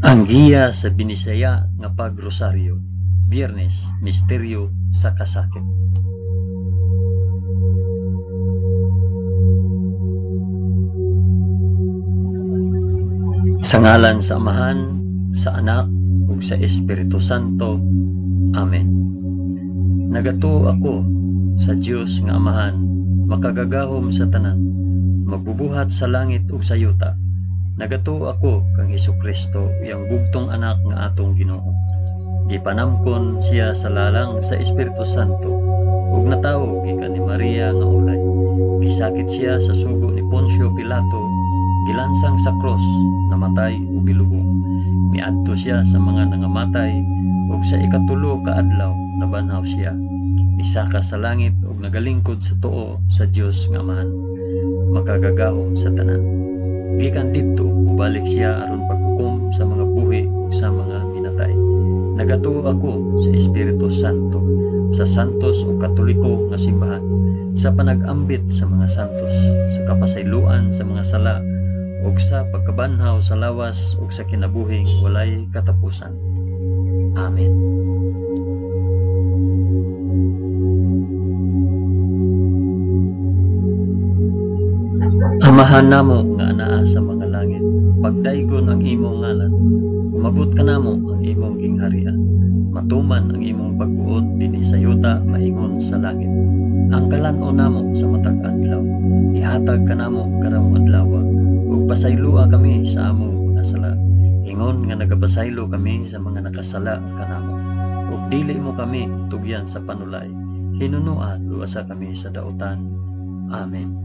Ang giya sa Binisaya nga pagrosaryo, Biyernes, Misteryo sa Kasakit. Sa ngalan sa Amahan, sa Anak, ug sa Espiritu Santo. Amen. Nagatuo ako sa Dios nga Amahan, makagagahom sa tanan, magbubuhat sa langit ug sa yuta. Nagatuo ako kang Hesukristo, iyang bugtong anak nga atong Ginoo. Gipanamkon siya sa lalang sa Espiritu Santo ug natawo gikan ni Maria nga ulay. Gisakit siya sa sugo ni Poncio Pilato, gilansang sa krus, namatay ug gilubong. Miadto siya sa mga nangamatay ug sa ikatulo ka adlaw nabanhaw siya. Misaka sa langit ug nagalingkod sa tuo sa Dios nga Amahan, makagagahom sa tanan. Gikan didto mobalik siya aron paghukom sa mga buhi ug sa mga minatay. Nagatuo ako sa Espiritu Santo, sa santos ug katoliko nga simbahan, sa panag-ambit sa mga santos, sa kapasayloan sa mga sala, ug sa pagkabanhaw sa lawas ug sa kinabuhing walay katapusan. Amen. Amahan namo nga anaa sa mga langit, pagdaygon ang imong ngalan, umabot kanamo ang imong gingharian, matuman ang imong pagbuot dinhi sa yuta maingon sa langit. Ang kalan-on namo sa matag adlaw, ihatag kanamo karong adlaw, ug pasayloa kami sa among mga sala, ingon nga nagapasaylo kami sa mga nakasala kanamo. Ug dili mo kami tugyan sa panulay, hinunua luwasa kami sa dautan. Amen.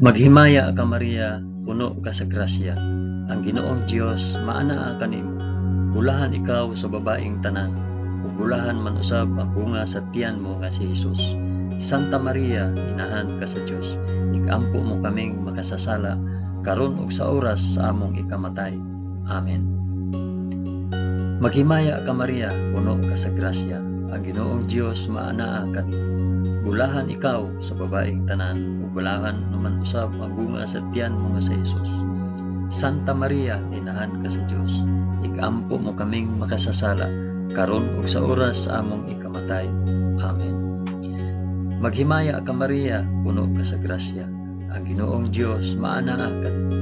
Maghimaya ka Maria, puno ka sa grasya. Ang Ginoong Dios maanaa kanimo. Bulahan ikaw sa babaeng tanan, ug bulahan man usab ang bunga sa tiyan mo nga si Hesus. Santa Maria, inahan ka sa Dios, ikampo mo kaming makasasala karon ug sa oras sa among ikamatay. Amen. Maghimaya ka Maria, puno ka sa grasya. Ang Ginoong Dios maanaa kanimo. Bulahan ikaw sa babaeng tanan, ug bulahan naman usab ang bunga sa tiyan mo nga si Hesus. Santa Maria, inahan ka sa Dios, ikampo mo kaming makasasala karon ug sa oras sa among ikamatay. Amen. Maghimaya ka Maria, puno ka sa grasya. Ang Ginoong Dios maanaa kanimo.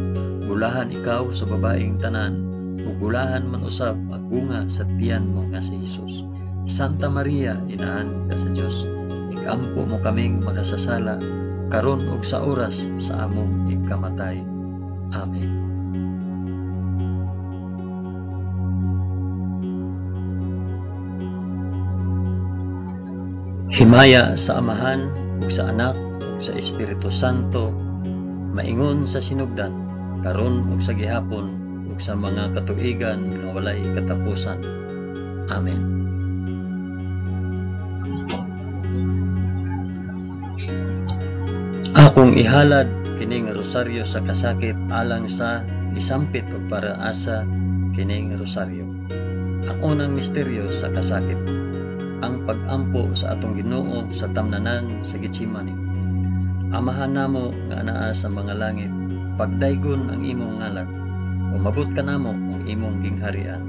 Bulahan ikaw sa babaeng tanan, ug bulahan man usab ang bunga sa tiyan mo nga si Hesus. Santa Maria, inahan ka sa Dios, ikampo mo kaming makasasala karon ug sa oras sa among ikamatay. Amen. Himaya sa Amahan ug sa Anak ug sa Espiritu Santo, maingon sa sinugdan, karon ug sa gihapon ug sa mga katuigan nga walay katapusan. Amen. Akong ihalad kining rosaryo sa kasakit alang sa isampit ug para asa kining rosaryo. Ang unang misteryo sa kasakit, ang pag-ampo sa atong Ginoo sa tamnanan sa Getsemani. Amahan namo nga anaa sa mga langit, pagdaygon ang imong ngalan, umabot kanamo ang imong gingharian,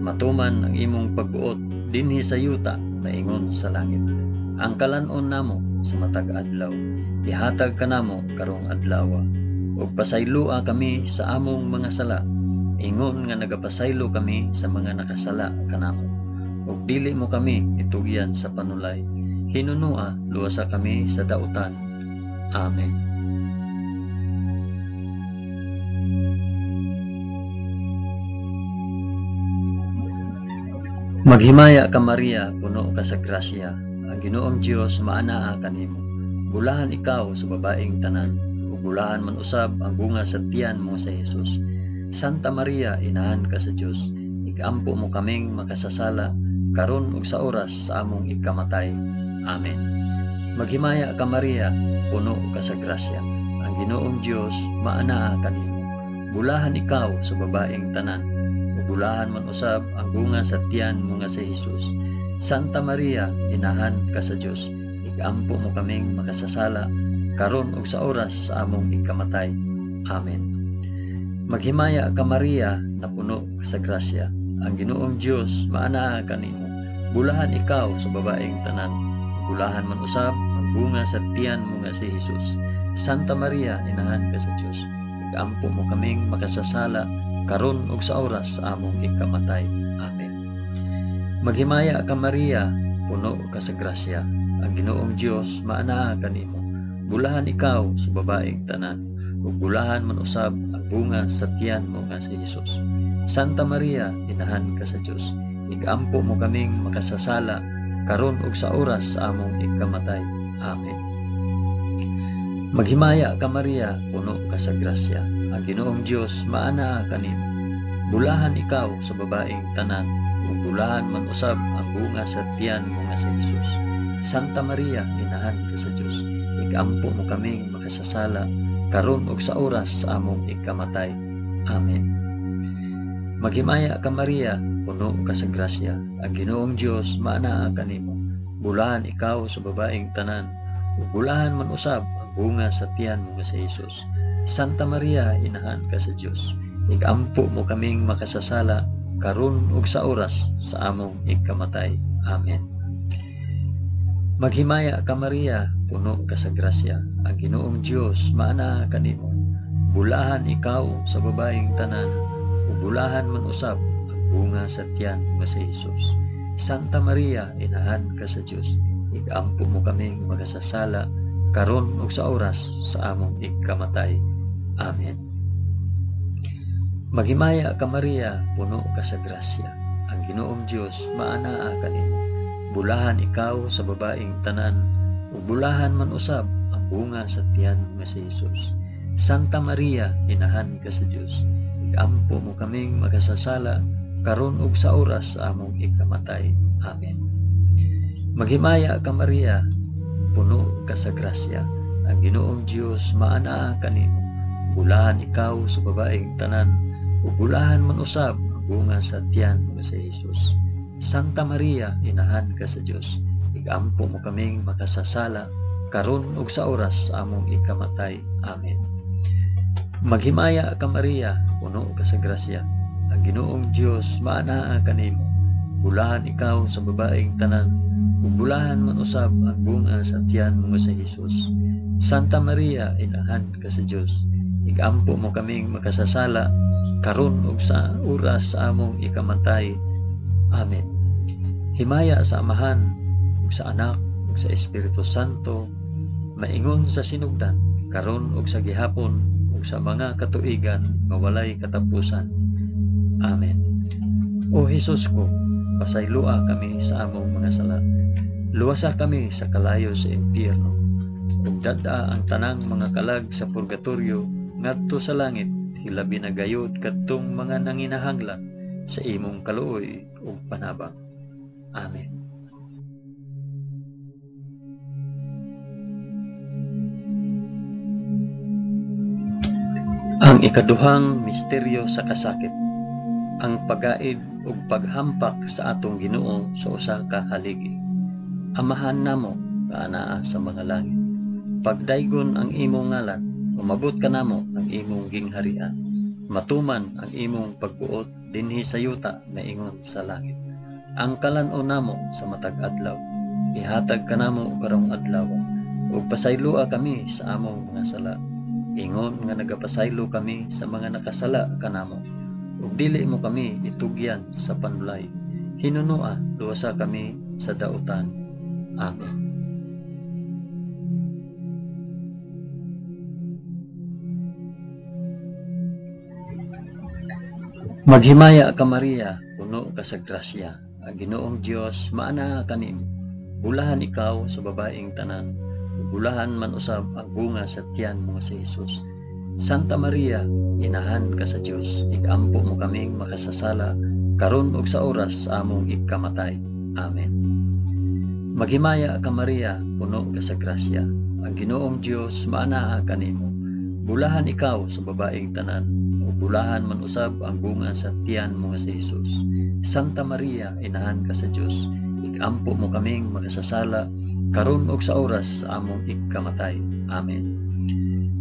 matuman ang imong pagbuot dinhi sa yuta maingon sa langit. Ang kalan-on namo sa matag adlaw, ihatag kanamo karong adlaw, ug pasayloa kami sa among mga sala, ingon nga nagapasaylo kami sa mga nakasala kanamo. Ug dili mo kami itugyan sa panulay, hinunua luwasa kami sa dautan. Amen. Maghimaya ka Maria, puno ka sa grasya. Ang Ginoong Dios maanaa kanimo. Bulahan ikaw sa babaeng tanan, ug bulahan man usab ang bunga sa tiyan mo sa Hesus. Santa Maria, inahan ka sa Dios, ikampo mo kaming makasasala karon ug sa oras sa among ikamatay. Amen. Maghimaya ka Maria, puno ka sa grasya. Ang Ginoong Dios maanaa kanimo. Bulahan ikaw sa babaeng tanan, ug bulahan man usab ang bunga sa tiyan mo nga si Hesus. Santa Maria, inahan ka sa Dios, Igampo mo kaming makasasala, karon ug sa oras sa among ikamatay. Amen. Maghimaya ka Maria, napuno ka sa grasya. Ang Ginoong Dios maanaa kanimo. Bulahan ikaw sa babaeng tanan. Bulahan man usab ang bunga sa tiyan mo nga si Jesus. Santa Maria, inahan ka sa Dios. Igampo mo kaming makasasala, karon ug sa oras sa among ikamatay. Amen. Maghimaya ka Maria, puno ka sa grasya. Ang Ginoong Dios maanaa kanimo. Bulahan ikaw sa babaeng tanan, ug bulahan man usab ang bunga sa tiyan mo nga si Jesus. Santa Maria, inahan ka sa Dios. Igampo mo kaming makasasala, karon ug sa oras sa among ikamatay. Amen. Maghimaya ka Maria, puno ka sa grasya. Ang Ginoong Dios maanaa kanimo. Bulahan ikaw sa babaeng tanan, ug bulahan man usab ang bunga sa tiyan mo nga si Jesus. Santa Maria, inahan ka sa Dios. Igampo mo kaming makasasala, karon ug sa oras sa among ikamatay. Amen. Maghimaya ka Maria, puno ka sa grasya. Ang Ginoong Dios maanaa kanimo. Bulahan ikaw sa babaeng tanan, ug bulahan man usab ang bunga sa tiyan mo nga si Jesus. Santa Maria, inahan ka sa Dios. Igampo mo kaming makasasala, karon ug sa oras sa among ikamatay. Amen. Maghimaya ka Maria, puno ka sa grasya. Ang Ginoong Dios maanaa kanimo. Bulahan ikaw sa babaeng tanan, ug bulahan man usab ang bunga sa tiyan mo nga si Jesus. Santa Maria, inahan ka sa Dios. Igampo mo kaming makasasala, karon ug sa oras sa among ikamatay. Amen. Maghimaya ka Maria, puno ka sa grasya. Ang Ginoong Dios maanaa kanimo. Bulahan ikaw sa babaeng tanan, ug bulahan man usab ang bunga sa tiyan mo nga si Jesus. Santa Maria, inahan ka sa Dios. Igampo mo kaming makasasala, karon ug sa oras sa among ikamatay. Amen. Maghimaya ka Maria, puno ka sa grasya. Ang Ginoong Dios maanaa kanimo. Bulahan ikaw sa babaeng tanan, ug bulahan man usab ang bunga sa tiyan mo nga si Jesus. Santa Maria, inahan ka sa Dios. Igampo mo kaming makasasala, karon ug sa oras sa among ikamatay. Amen. Maghimaya ka Maria, puno ka sa grasya. Ang Ginoong Dios maanaa kanimo. Bulahan ikaw sa babaeng tanan, ug bulahan man usab ang bunga sa tiyan mo nga si Jesus. Santa Maria, inahan ka sa Dios. Igampo mo kaming makasasala, karon ug sa oras sa among ikamatay. Amen. Himaya sa Amahan, ug sa Anak, ug sa Espiritu Santo, maingon sa sinugdan, karon ug sa gihapon, ug sa mga katuigan nga walay katapusan. Amen. O Hesus ko, pasayloa kami sa among mga sala. Luwasa kami sa kalayo sa impyerno. Ug dad-a ang tanang mga kalag sa purgatorio ngadto sa langit, hilabi na gayod kadtong mga nanginahanglan sa imong kaluoy ug panabang. Amen. Ang ikaduhang misteryo sa kasakit, ang pagaid ug paghampak sa atong Ginoo sa usa ka haligi. Amahan namo nga anaa sa mga langit. Pagdaygon ang imong ngalan, umabot kanamo ang imong gingharian. Matuman ang imong pagbuot dinhi sa yuta maingon sa langit. Ang kalan-on namo sa matag adlaw, ihatag kanamo karong adlaw, ug pasayloa kami sa among mga sala, ingon nga nagapasaylo kami sa mga nakasala kanamo. Ug dili mo kami itugyan sa panulay, hinunoa luwasa kami sa dautan. Amen. Maghimaya ka Maria, puno ka sa grasya. Ang Ginoong Dios maanaa kanimo. Bulahan ikaw sa babaeng tanan, ug bulahan man usab ang bunga sa tiyan mo nga si Jesus. Santa Maria, inahan ka sa Dios, igampo mo kaming makasasala, karon ug sa oras sa among ikamatay. Amen. Maghimaya ka Maria, puno ka sa grasya. Ang Ginoong Dios maanaa kanimo. Bulahan ikaw sa babaeng tanan, ug bulahan man usab ang bunga sa tiyan mo nga si Jesus. Santa Maria, inahan ka sa Dios, Igampo mo kaming makasasala, karon ug sa oras sa among ikamatay. Amen.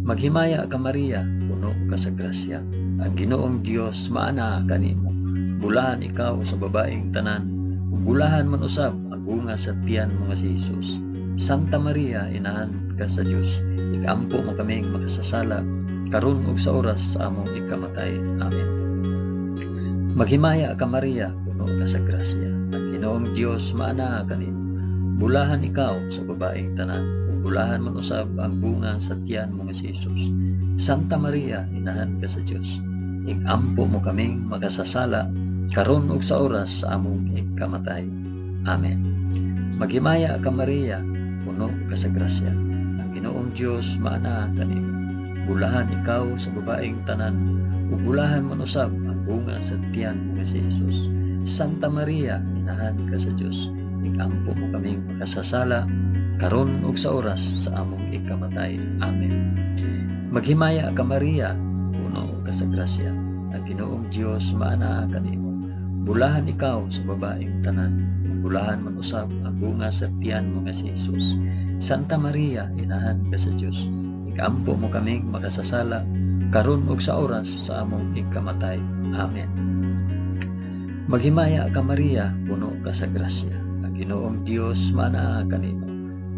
Maghimaya ka Maria, puno ka sa grasya. Ang Ginoong Dios maanaa kanimo. Bulahan ikaw sa babaeng tanan, ug bulahan man usab ang bunga sa tiyan mo nga si Jesus. Santa Maria, inahan ka sa Dios, ikampo mo kaming makasasala, karon ug sa oras sa among ikamatay. Amen. Maghimaya ka Maria, puno ka sa grasya. Ang Ginoong Dios maanaa kanimo. Bulahan ikaw sa babaeng tanan, ug bulahan man usab ang bunga sa tiyan mo nga si Jesus. Santa Maria, inahan ka sa Dios, ikampo mo kaming makasasala, karon ug sa oras sa among ikamatay. Amen. Maghimaya ka Maria, puno ka sa grasya. Ang Ginoong Dios maanaa kanimo. Bulahan ikaw sa babaeng tanan, ug bulahan man usab ang bunga sa tiyan mo nga si Jesus. Santa Maria, inahan ka sa Dios, ikampo mo kaming makasasala, karon ug sa oras sa among ikamatay. Amen. Maghimaya ka Maria, puno ka sa grasya. Ang Ginoong Dios maanaa kanimo. Bulahan ikaw sa babaeng tanan, ug bulahan man usab ang bunga sa tiyan mo nga si Jesus. Santa Maria, inahan ka sa Dios, ikampo mo kaming makasasala, karon ug sa oras sa among ikamatay. Amen. Maghimaya ka Maria, puno ka sa grasya. Ang Ginoong Dios maanaa kanimo.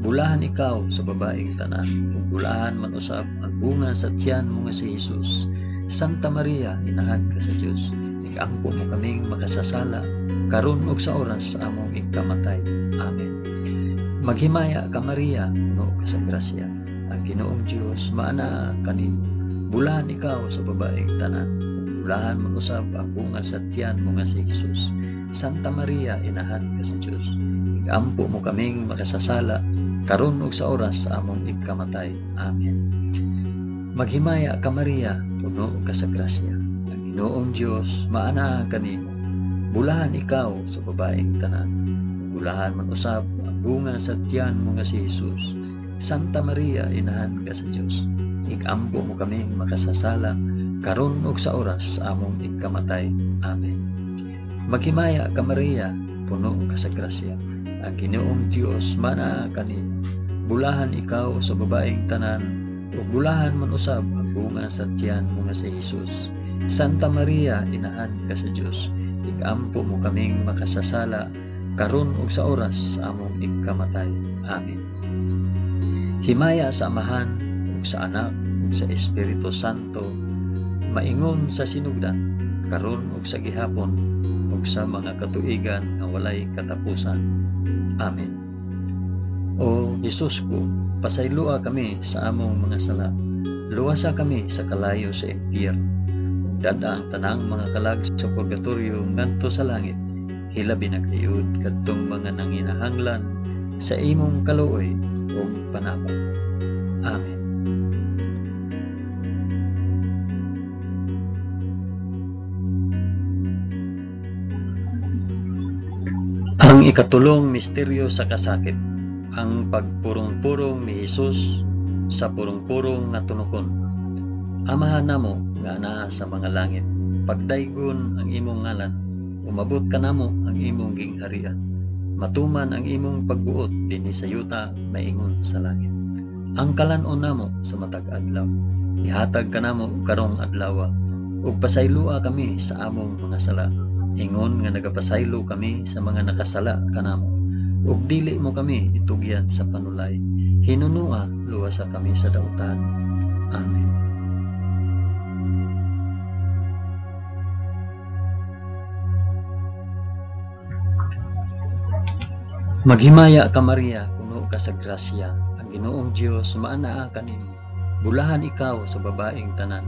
Bulahan ikaw sa babaeng tanan, ug bulahan man usab ang bunga sa tiyan mo nga si Jesus. Santa Maria, inahan ka sa Dios, ikampo mo kaming makasasala, karon ug sa oras sa among ikamatay. Amen. Maghimaya ka Maria, puno ka sa grasya. Ang Ginoong Dios maanaa kanimo. Bulahan ikaw sa babaeng tanan, ug bulahan man usab ang bunga sa tiyan mo nga si Jesus. Santa Maria, inahan ka sa Dios, ikampo mo kaming makasasala, karon ug sa oras sa among ikamatay. Amen. Maghimaya ka Maria, puno ka sa grasya. Ang Ginoong Dios maanaa kanimo. Bulahan ikaw sa babaeng tanan, ug bulahan man usab ang bunga sa tiyan mo nga si Jesus. Santa Maria, inahan ka sa Dios, ikampo mo kaming makasasala, karon ug sa oras sa among ikamatay. Amen. Maghimaya ka Maria, puno ka sa grasya. Ang Ginoong Dios maanaa kanimo. Bulahan ikaw sa babaeng tanan, ug bulahan man usab ang bunga sa tiyan mo nga si Jesus. Santa Maria, inahan ka sa Dios, ikampo mo kaming makasasala, karon ug sa oras sa among ikamatay. Amen. Himaya sa Amahan ug sa Anak ug sa Espiritu Santo, maingon sa sinugdan, karon ug sa gihapon, ug sa mga katuigan nga walay katapusan. Amen. O Hesus ko, pasayloa kami sa among mga sala. Luwasa kami sa kalayo sa impyerno. Ug dad-a ang tanang mga kalag sa purgatorio ngadto sa langit. Hilabi na gayud kadtong mga nanginahanglan sa imong kaluoy ug panabang. Amen. Ang ikatulong misteryo sa kasakit, ang pagpurong-purong ni Hesus sa purong-purong nga tunokon. Amahan namo nga anaa sa mga langit, pagdaygon ang imong ngalan, umabot kanamo ang imong gingharian. Matuman ang imong pagbuot dinhi sa yuta maingon sa langit. Ang kalan-on namo sa matag adlaw, ihatag kanamo karong adlawa, ug pasayloa kami sa among mga sala, ingon nga nagapasaylo kami sa mga nakasala kanamo. Ug dili mo kami itugyan sa panulay, hinunua luwasa kami sa dautan. Amen. Maghimaya ka Maria, puno ka sa grasya, ang Ginoong Dios maanaa kanimo. Bulahan ikaw sa babaeng tanan,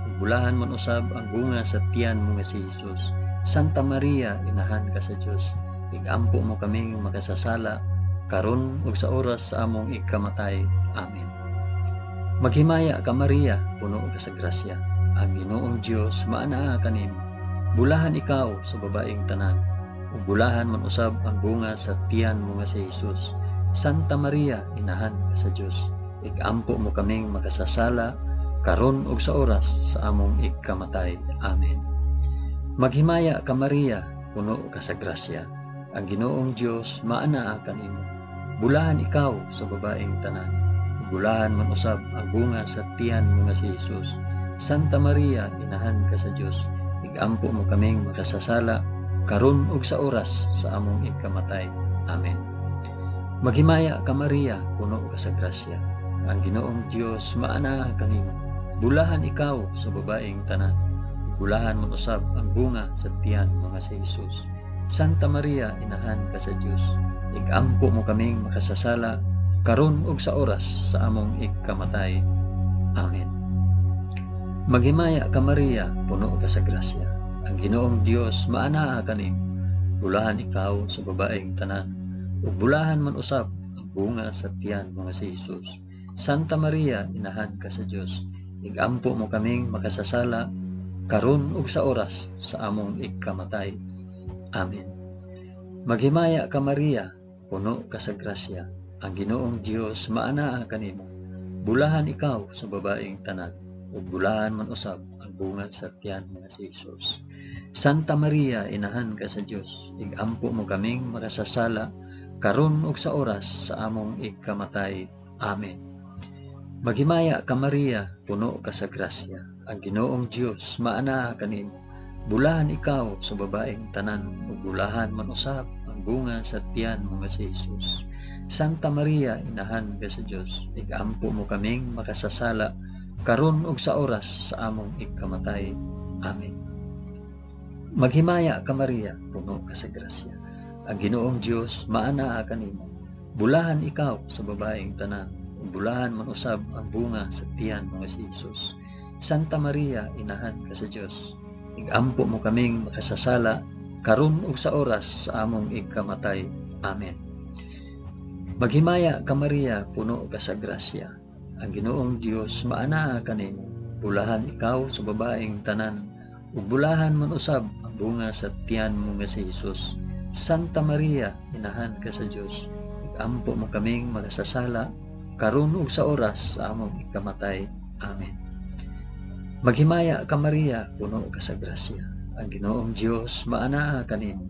ug bulahan man usab ang bunga sa tiyan mo nga si Jesus. Santa Maria, inahan ka sa Dios, igampo mo kaming makasasala, karon ug sa oras sa among ikamatay. Amen. Maghimaya ka Maria, puno ka sa grasya, ang Ginoong Dios maanaa kanimo. Bulahan ikaw sa babaeng tanan, ug bulahan man usab ang bunga sa tiyan mo nga si Jesus. Santa Maria, inahan ka sa Dios, igampo mo kaming makasasala, karon ug sa oras sa among ikamatay. Amen. Maghimaya ka Maria, puno ka sa grasya, Ang Ginoong Dios maanaa kanimo. Bulahan ikaw sa babaeng tanan. Bulahan man usab ang bunga sa tiyan mo nga si Jesus. Santa Maria, inahan ka sa Dios, igampo mo kaming makasasala karon ug sa oras sa among ikamatay. Amen. Maghimaya ka Maria, puno ka sa grasya. Ang Ginoong Dios maanaa kanimo. Bulahan ikaw sa babaeng tanan. Bulahan man usab ang bunga sa tiyan mo nga si Jesus. Santa Maria, inahan ka sa Dios, igampo mo kaming makasasala karon ug sa oras sa among ikamatay. Amen. Maghimaya ka Maria, puno ka sa grasya. Ang Ginoong Dios maanaa kanimo. Bulahan ikaw sa babaeng tanan, ug bulahan man usab ang bunga sa tiyan mo nga si Jesus. Santa Maria, inahan ka sa Dios, igampo mo kaming makasasala karon ug sa oras sa among ikamatay. Amen. Maghimaya ka Maria, puno ka sa grasya. Ang Ginoong Dios maanaa kanimo. Bulahan ikaw sa babaeng tanan, ug bulahan man usab ang bunga sa tiyan mo nga si Jesus. Santa Maria, inahan ka sa Dios, igampo mo kaming makasasala karon ug sa oras sa among ikamatay. Amen. Maghimaya ka Maria, puno ka sa grasya. Ang Ginoong Dios maanaa kanimo. Bulahan ikaw sa babaeng tanan, ug bulahan man usab ang bunga sa tiyan mo nga si Jesus. Santa Maria, inahan ka sa Dios, igampo mo kaming makasasala karon ug sa oras sa among ikamatay. Amen. Maghimaya ka Maria, puno ka sa grasya. Ang Ginoong Dios maanaa kanimo. Bulahan ikaw sa babaeng tanan, ug bulahan man usab ang bunga sa tiyan mo nga si Jesus. Santa Maria, inahan ka sa Dios, igampo mo kaming makasasala karon ug sa oras sa among ikamatay. Amen. Maghimaya ka Maria, puno ka sa grasya. Ang Ginoong Dios maanaa kanimo. Bulahan ikaw sa babaeng tanan, ug bulahan man usab ang bunga sa tiyan mo nga si Jesus. Santa Maria, inahan ka sa Dios, igampo mo kaming makasasala karon ug sa oras sa among ikamatay. Amen. Maghimaya ka Maria, puno ka sa grasya. Ang Ginoong Dios maanaa kanimo.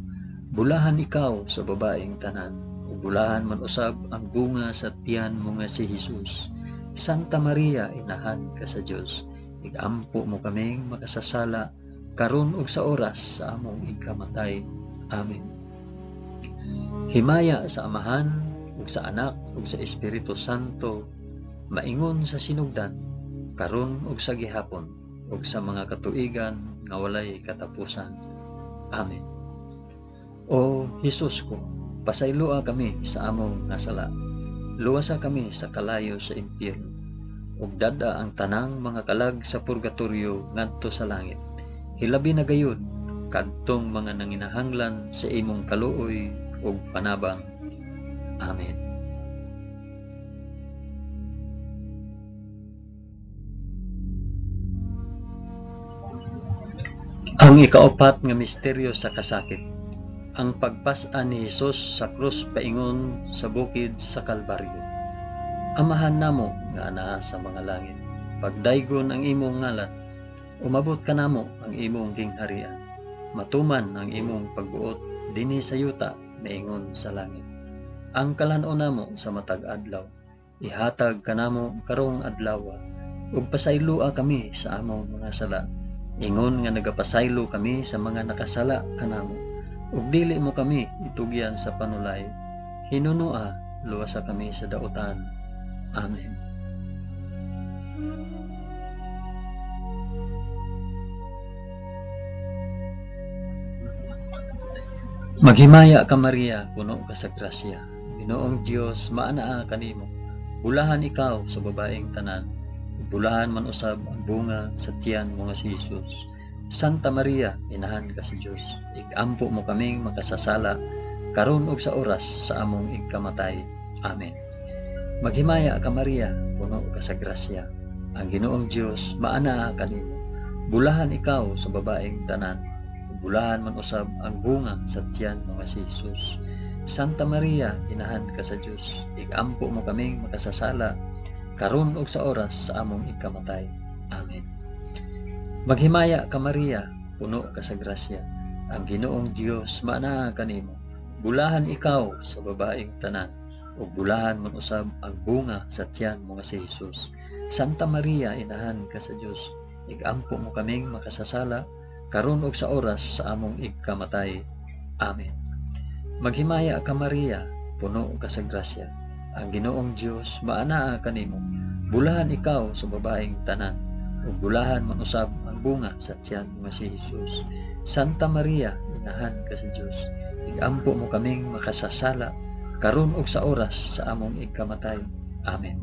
Bulahan ikaw sa babaeng tanan, ug bulahan man usab ang bunga sa tiyan mo nga si Jesus. Santa Maria, inahan ka sa Dios, igampo mo kaming makasasala karon ug sa oras sa among ikamatay. Amen. Himaya sa Amahan ug sa Anak ug sa Espiritu Santo, maingon sa sinugdan, karon ug sa gihapon, ug sa mga katuigan nga walay katapusan. Amen. O Hesus ko, pasayloa kami sa among nasala. Luwasa kami sa kalayo sa impyerno, ug dad-a ang tanang mga kalag sa purgatorio ngadto sa langit. Hilabi na gayud kadtong mga nanginahanglan sa imong kaluoy ug panabang. Amen. Ang ikaapat nga misteryo sa kasakit, ang pagpas-an ni Hesus sa krus paingon sa bukid sa Kalbaryo. Amahan namo nga anaa sa mga langit, pagdaygon ang imong ngalan, umabot kanamo ang imong gingharian, matuman ang imong pagbuot dinhi sa yuta maingon sa langit. Ang kalan-on namo sa matag adlaw, ihatag kanamo karong adlaw, ug pasayloa kami sa among mga sala, ingon nga nagapasaylo kami sa mga nakasala kanamo, ug dili mo kami itugyan sa panulay, hinunoa luwasa kami sa dautan. Amen. Maghimaya ka Maria, puno ka sa grasya. Ginoong Dios maanaa kanimo. Bulahan ikaw sa babaeng tanan, bulahan man usab ang bunga sa tiyan mo nga si Jesus. Santa Maria, inahan ka sa Dios, igampo mo kaming makasasala karon ug sa oras sa among ikamatay. Amen. Maghimaya ka Maria, puno ka sa grasya. Ang Ginoong Dios maanaa kanimo. Bulahan ikaw sa babaeng tanan, bulahan man usab ang bunga sa tiyan mo nga si Jesus. Santa Maria, inahan ka sa Dios, igampo mo kaming makasasala karon ug sa oras sa among ikamatay. Amen. Maghimaya ka Maria, puno ka sa grasya. Ang Ginoong Dios maanaa kanimo. Bulahan ikaw sa babaeng tanan, ug bulahan man usab ang bunga sa tiyan mo nga si Hesus. Santa Maria, inahan ka sa Dios, igampo mo kaming makasasala, karon ug sa oras sa among igkamatay. Amen. Maghimaya ka Maria, puno ka sa grasya. Ang Ginoong Dios maanaa kanimo. Bulahan ikaw sa babaeng tanan, ug bulahan man usab ang bunga sa tiyan mo nga si Hesus. Santa Maria, inahan ka sa Dios, igampo mo kaming makasasala, karon ug sa oras sa among igkamatay. Amen.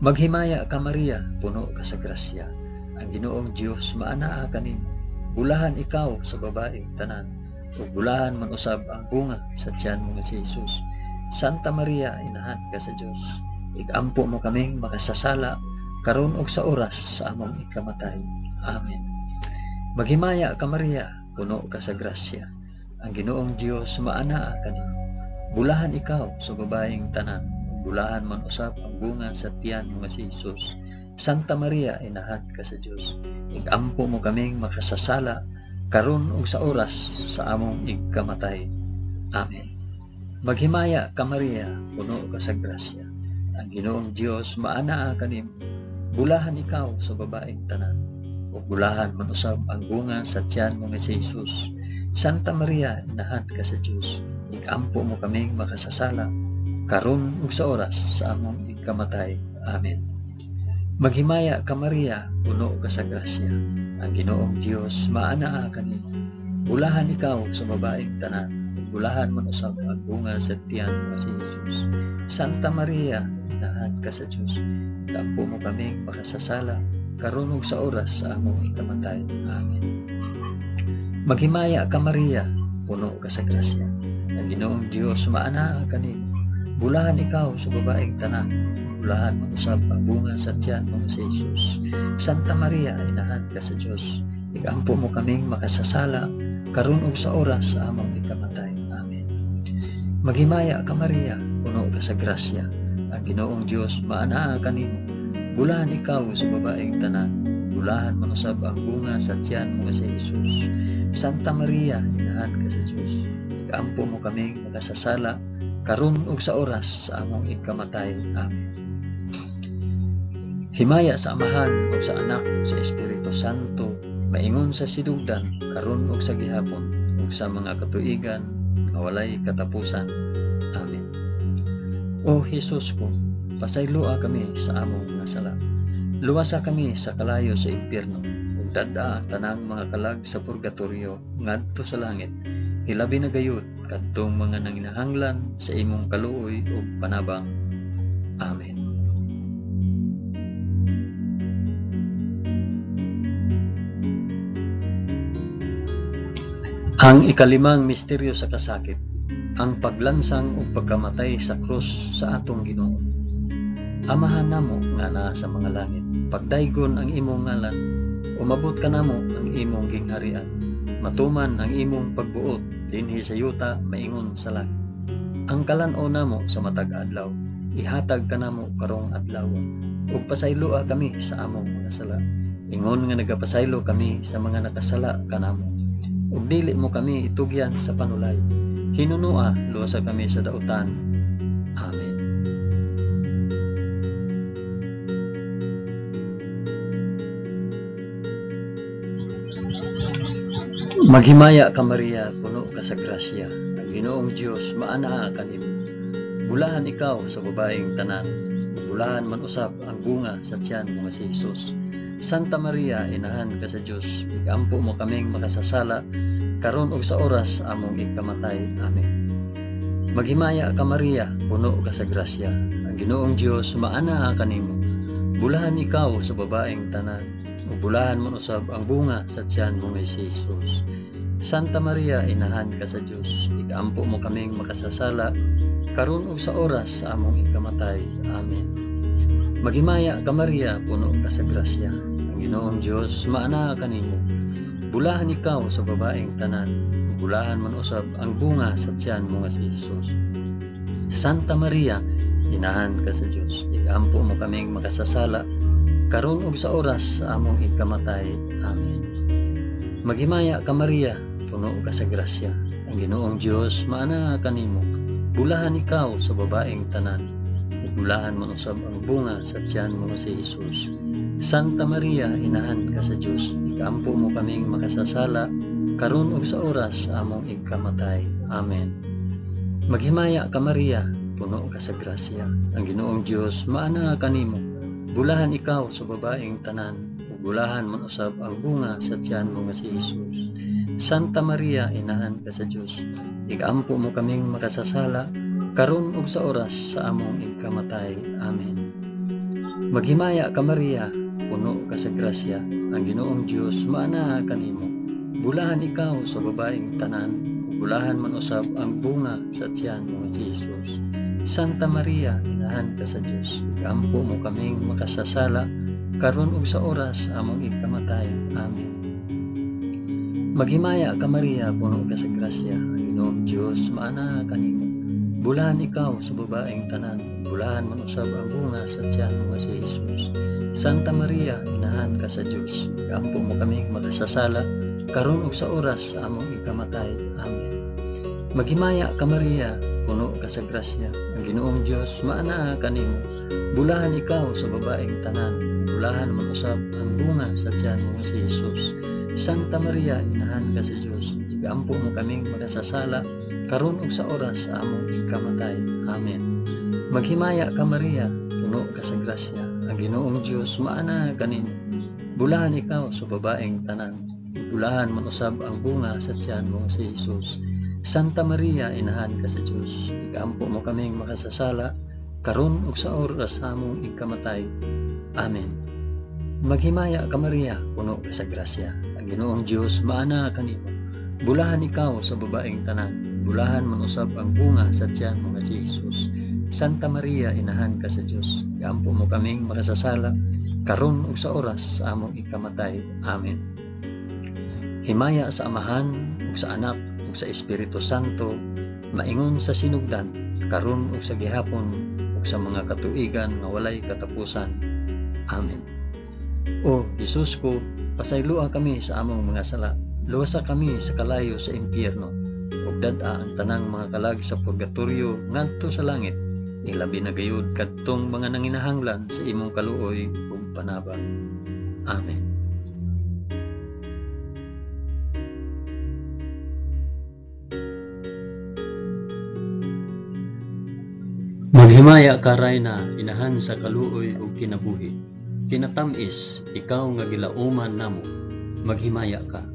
Maghimaya ka Maria, puno ka sa grasya. Ang Ginoong Dios maanaa kanimo. Bulahan ikaw sa babaeng tanan, ug bulahan man usab ang bunga sa tiyan mo nga si Hesus. Santa Maria, inahan ka sa Dios, igampo mo kaming makasasala, karon ug sa oras sa among ikamatay. Amen. Maghimaya ka Maria, puno ka sa grasya. Ang Ginoong Dios maanaa kanimo. Bulahan ikaw sa babaeng tanan, ug bulahan man usab ang bunga sa tiyan mo nga si Hesus. Santa Maria, inahan ka sa Dios, igampo mo kaming makasasala, karon ug sa oras sa among igkamatay. Amen. Maghimaya ka Maria, puno ka sa grasya. Ang Ginoong Dios maanaa kanimo. Bulahan ikaw sa babaeng tanan, ug bulahan man usab ang bunga sa tiyan mo nga si Hesus. Santa Maria, inahan ka sa Dios, igampo mo kaming makasasala, karon ug sa oras sa among igkamatay. Amen. Maghimaya ka Maria, puno ka sa grasya. Ang Ginoong Dios maanaa kanimo. Bulahan ikaw sa babaeng tanan, ug bulahan man usab ang bunga sa tiyan mo si Hesus. Santa Maria, inahan ka sa Dios, igampo mo kaming makasasala, karon ug sa oras sa among ikamatay. Amen. Maghimaya ka Maria, puno ka sa grasya. Ang Ginoong Dios maanaa kanimo. Bulahan ikaw sa babaeng tanan, bulahan man usab ang bunga sa tiyan mo si Hesus. Santa Maria, inahan ka sa Dios, igampo mo kaming makasasala, karon ug sa oras sa among ikamatay. Amen. Maghimaya ka Maria, puno ka sa grasya. Ang Ginoong Dios maanaa kanimo. Bulahan ikaw sa babaeng tanan, bulahan man usab ang bunga sa tiyan mo si Hesus. Santa Maria, inahan ka sa Dios, igampo mo kaming makasasala, karon ug sa oras sa among ikamatay. Amen. Himaya sa Amahan ug sa Anak ug sa Espiritu Santo, maingon sa sinugdan, karon ug sa gihapon, ug sa mga katuigan nga walay katapusan. Amen. O Hesus ko, pasayloa kami sa among mga sala. Luwasa kami sa kalayo sa impyerno, ug dad-a ang tanang mga kalag sa purgatorio ngadto sa langit. Hilabi na gayud kadtong mga nanginahanglan sa imong kaluoy ug panabang. Amen. Ang ikalimang misteryo sa kasakit, ang paglansang ug pagkamatay sa krus sa atong Ginoo. Amahan namo nga naa sa mga langit, pagdaygon ang imong ngalan, umabot kanamo ang imong gingharian, matuman ang imong pagbuot dinhi sa yuta maingon sa langit. Ang kalan-on namo sa matag adlaw, ihatag kanamo karong adlaw, ug pasayloa kami sa among mga sala, ingon nga nagapasaylo kami sa mga nakasala kanamo. Ug dili mo kami itugyan sa panulay, hinunua luwasa kami sa dautan. Amen. Maghimaya ka Maria, puno ka sa grasya. Ang Ginoong Dios maanaa kanimo. Bulahan ikaw sa babaeng tanan, bulahan man usab ang bunga sa tiyan mo nga si Hesus. Santa Maria, inahan ka sa Dios, igampo mo kaming makasasala, karon ug sa oras among ikamatay. Amen. Maghimaya ka Maria, puno ka sa grasya. Ang Ginoong Dios maanaa kanimo. Bulahan ikaw sa babaeng tanan, ug bulahan man usab ang bunga sa tiyan mo nga si Hesus. Santa Maria, inahan ka sa Dios, igampo mo kaming makasasala, karon ug sa oras sa among ikamatay. Amen. Maghimaya ka Maria, puno ka sa grasya. Ang Ginoong Dios maanaa kanimo. Bulahan ikaw sa babaeng tanan, bulahan man usab ang bunga sa tiyan mo nga si Hesus. Santa Maria, inahan ka sa Dios, igampo mo kaming makasasala, karon ug sa oras sa among ikamatay. Amen. Maghimaya ka Maria, puno ka sa grasya. Ang Ang Ginoong Dios maanaa kanimo. Bulahan ikaw sa babaeng tanan, ug bulahan man usab ang bunga sa tiyan mo nga si Hesus. Santa Maria, inahan ka sa Dios, ikaampo mo kaming makasasala karon ug sa oras sa among ikamatay. Amen. Maghimaya ka Maria, puno ka sa grasya. Ang Ginoong Dios maanaa kanimo. Bulahan ikaw sa babaeng tanan, ug bulahan man usab ang bunga sa tiyan mo nga si Hesus. Santa Maria, inahan ka sa Dios, igaampo mo kaming makasasala karon ug sa oras sa among ikamatay. Amen. Maghimaya ka Maria, puno ka sa grasya. Ang Ginoong Dios maanaa kanimo. Bulahan ikaw sa babaeng tanan, ug bulahan man usab ang bunga sa tiyan mo nga si Hesus. Santa Maria, inahan ka sa Dios, igaampo mo kaming makasasala karon ug sa oras sa among ikamatay. Amen. Maghimaya ka Maria, puno ka sa grasya. Ang Ginoong Dios maanaa kanimo. Bulahan ikaw sa babaeng tanan, bulahan man usab ang bunga sa tiyan mo nga si Hesus. Santa Maria, inahan ka sa Dios, igaampo mo kaming makasasala karon ug sa oras sa among ikamatay. Amen. Maghimaya ka Maria, puno ka sa grasya. Ang Ginoong Dios maanaa kanimo. Bulahan ikaw sa babaeng tanan, bulahan man usab ang bunga sa tiyan mo nga si Hesus. Santa Maria, inahan ka sa Dios, igaampo mo kaming makasasala karon ug sa oras sa among ikamatay. Amen. Maghimaya ka Maria, puno ka sa grasya. Ang Ginoong Dios maanaa kanimo. Bulahan ikaw sa babaeng tanan, bulahan man usab ang bunga sa tiyan mo si Hesus. Santa Maria, inahan ka sa Dios, igaampo mo kaming makasasala karon ug sa oras sa among ikamatay. Amen. Maghimaya ka Maria, puno ka sa grasya. Ang Ginoong Dios maanaa kanimo. Bulahan ikaw sa babaeng tanan, bulahan man usab ang bunga sa tiyan mo nga si Hesus. Santa Maria, inahan ka sa Dios, igaampo mo kaming makasasala karon ug sa oras sa among ikamatay. Amen. Himaya sa Amahan ug sa Anak ug sa Espiritu Santo, maingon sa sinugdan, karon ug sa gihapon ug sa mga katuigan nga walay katapusan. Amen. O Hesus ko, pasayloa kami sa among mga sala, luwasa kami sa kalayo sa impyerno, ug dad-a ang tanang mga kalag sa purgatorio ngadto sa langit, ilabi na gayud kadtong mga nanginahanglan sa imong kaluoy ug panabang. Amen. Maghimaya ka Rayna, inahan sa kaluoy ug kinabuhi. Kinatamis, ikaw nga gilauman namo, maghimaya ka.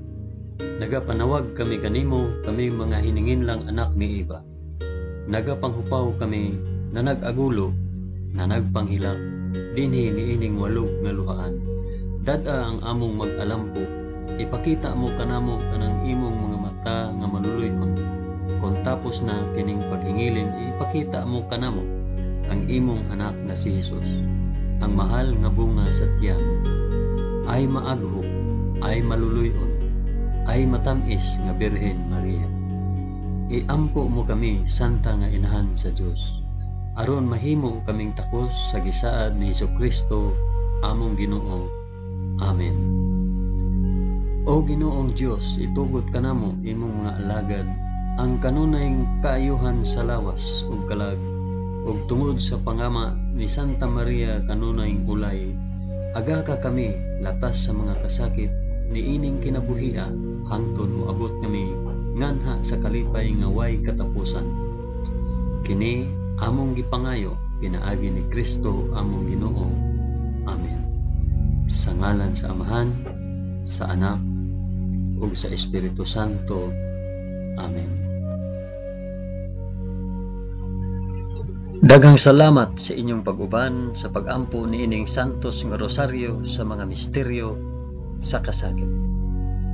Nagapanawag kami kanimo, kami mga hininginlang anak ni Eva. Nagapanghupaw kami na nag-agulo, na nagpanghilak, dinhi niining walog nga luhaan. Dad-a ang among mag-alampo, ipakita mo kanamo kanang imong mga mata nga maluluy-on. Kon tapos na kining paghingilin, ipakita mo kanamo ang imong anak nga si Hesus, ang mahal nga bunga sa tiyan. Ay maagho, ay maluluy-on, ay matamis nga Birhen Maria. Iampo mo kami, Santa nga Inahan sa Dios, aron mahimo kaming takos sa gisaad ni Hesukristo among Ginoo. Amen. O Ginoong Dios, itugot kanamo imong mga alagad ang kanunay kaayuhan sa lawas ug kalag, ug tungod sa pangama ni Santa Maria kanunay ulay, aga ka kami latas sa mga kasakit niining kinabuhia hangtod moabot kami nganha sa kalipay nga way katapusan. Kini among gipangayo pinaagi ni Kristo among Ginoo. Amen. Sa ngalan sa Amahan, sa Anak, ug sa Espiritu Santo. Amen. Daghang salamat sa inyong pag-uban sa pag-ampo niining Santos nga Rosaryo sa mga misteryo sa kasakit.